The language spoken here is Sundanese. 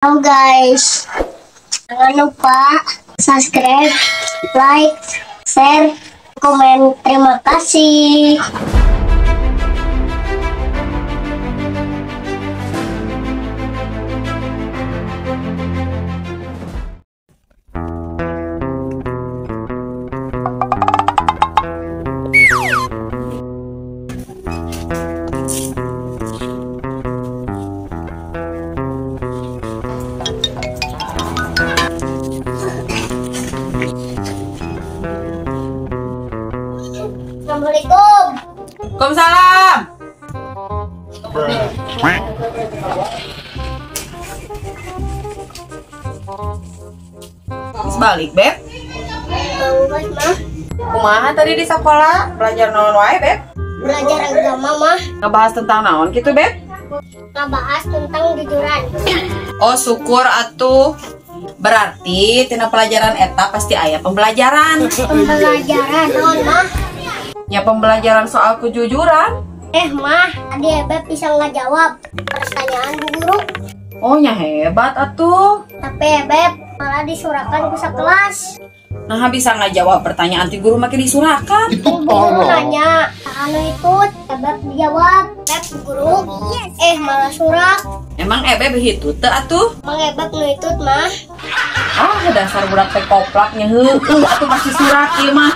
Halo guys, jangan lupa subscribe, like, share, komen. Terima kasih. Assalamualaikum. Waalaikumsalam. Balik, Beb. Balik, Mah. Kumaha tadi di sekolah? Belajar naon wae, Beb? Belajar agama, Mah. Ngebahas tentang naon gitu, Beb? Ngebahas tentang jujuran. Oh, syukur atuh. Berarti tina pelajaran eta pasti aya pembelajaran. Pembelajaran naon, Mah? Ya pembelajaran soal kejujuran. Mah, tadi Ebeb bisa ngejawab pertanyaan bu guru. Oh, nya hebat atuh. Tapi Ebeb malah disurakan ku sakelas. Nah, bisa ngejawab pertanyaan ti guru make disurakan. Bu guru nanya, anu itu Ebeb dijawab. Ebeb bu guru, yes. Malah surak. Emang Ebeb hitut teu atuh? Emang Ebeb nu hitut, Mah. Ah, dasar budak teh koplaknya heueuh atuh pasti surak ieu mah.